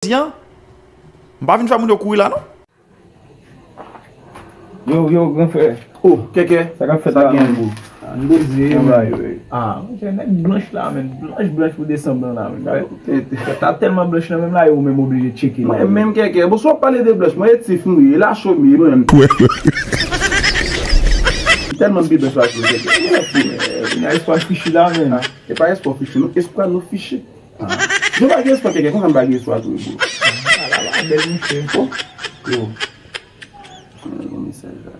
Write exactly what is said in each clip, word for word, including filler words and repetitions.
Di an, m pa vin fè moun yo kouri la non. Yo, yo, gran frè. Oh, Kèkè. Sa k ap fèt la, menm, bro? M poze. Travay, wi. Ah, monchè, nèg blanch la, menm. Blanch, blanch pou desanm nan la, menm. Tèt la tèlman blanch la, menm la, yo menm oblije tcheke. Mwen menm, Kèkè. Bon, si w ap pale de blanch, mwen e tif m ye, e lacho m ye, mwen menm. Tèlman m pi blanch pase w, Kèkè. Mwen fou, men. Nan espwa fichi la, menm. E pa espwa fichi, non. Espwa nou fichi. Ah. Nou pa gen espwa, Kèkè, konsa m pa gen espwa tou, bro. Ah, la, la, bèl monchè. Oh. Yo. Yon mesaj la.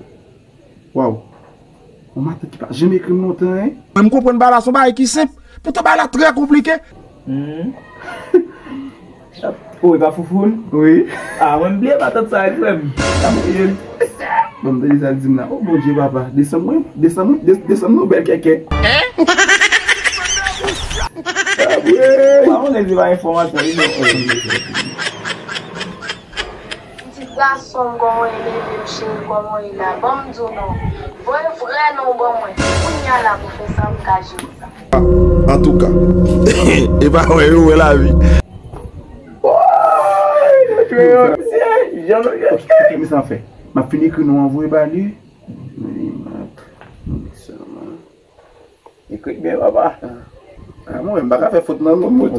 Waw. Yon matant ki pa janm ekri m lontan, hein. Mwen, m konprann bagay la, se yon bagay ki senp. Poutan bagay la trè konplike. Hmm. Oh, e pa Foufoun? Wi. Ah, mwen, m bliye matant sa, frè m. Sa mwen ye. Bon, m tande sa l di m la. Oh, Bondye, papa. Desanm mwen, desanm mwen, de-, desanm nou bèl, Kèkè. Hein? Ah, wi. Pa konnen se pa enfòmasyon, wi, non. Ti gason m, kòman w ye, leve m, cheri, kòman w ye la? Ban m di w non. Voye vrè non w ban mwen. Kounye a la pou fè sa, m ka jere sa. Antouka, e pa wè yo wè lavi. Woy, yo tchwe yo, mesye, jan nou ye. Kèkè, men sa fè. M ap fin ekri non an voye ba li. Ekri byen, papa. Ah, mwen, m pa ka fè fot nan non, mwen.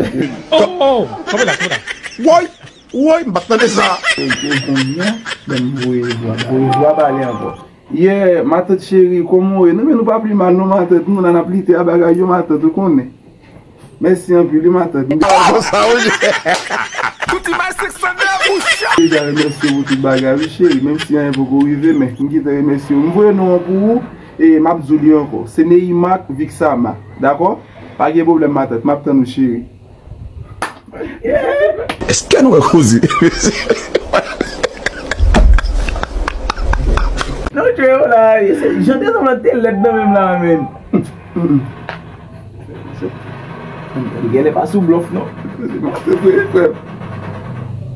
Oh, oh, kanpe la, kanpe la. Woy, woy, m pa t tande sa. Kounye a, ban m voye vwa, voye vwa pale ankò. Yeah, matant cheri, kòman w ye? Non, men nou pa pi mal, non, matant. Nou la, n ap lite a bagay yo, matant, ou konnen. Mèsi anpil, wi, matant. Konsa, wi. Tout imaj sèks san nèf, ou chat. Deja remèsye w pou tout bagay, wi, cheri. Menm si anyen poko rive, men m gentan remèsye w. M voye non an pou ou, e m ap di w li ankò. Se Neymac Vixama, dakò? Pa gen pwoblèm, matant. M ap tann ou, cheri. Èske nou wè koze? Non, tchwe yo la, jan te sanble te lèd nan menm la, menm. Li genlè pa sou blòf, non.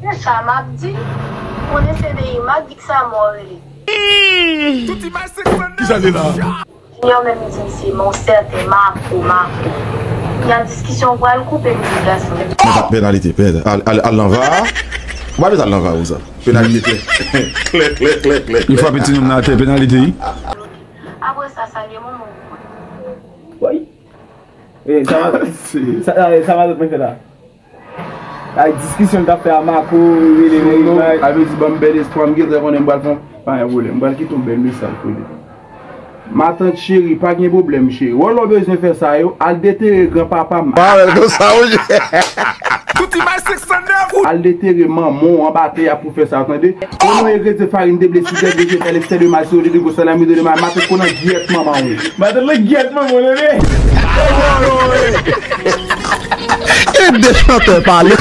Se sa m ap di. Konnen se Neymac Vixama w rele. Kisa li la? Junior menm di m se men w sèten Marco, Marco. Kounye a diskisyon w pral koupe m di gason. Men pa penalite, penalite. Al, al, al nan va. Ou pa bezwen al nan va, Rosa. Penalite klè. Klè, klè, klè, klè, klè. Li frape ti nonm nan atè, penalite, wi. Apre sa, salye manman w pou mwen. Woy. E, sa va, sa, sa va lòt mwen fè la? Ay, diskisyon l t ap fè a Marco, rele Neymac. Sa vle di ban m bèl espwa, m gentan konnen m pral fè yon, pa gen pwoblèm. M pral kite yon bèl mesaj pou li. Matant cheri, pa gen pwoblèm, cheri. Wè lè w bezwen fè sa yo, al detere granpapa m. Pa wè l konsa, wi. Tout imaj sèks san nèf. Al detere manman w anba tè a pou fè sa, tande? Konnen w engredian farin de ble, sidèk, vejetèl, eksè de mal, siwo de degwo, salami de mal, matant konnen gyèt manman w. Matant lan gyèt manman w, tande? Ede chantè pale.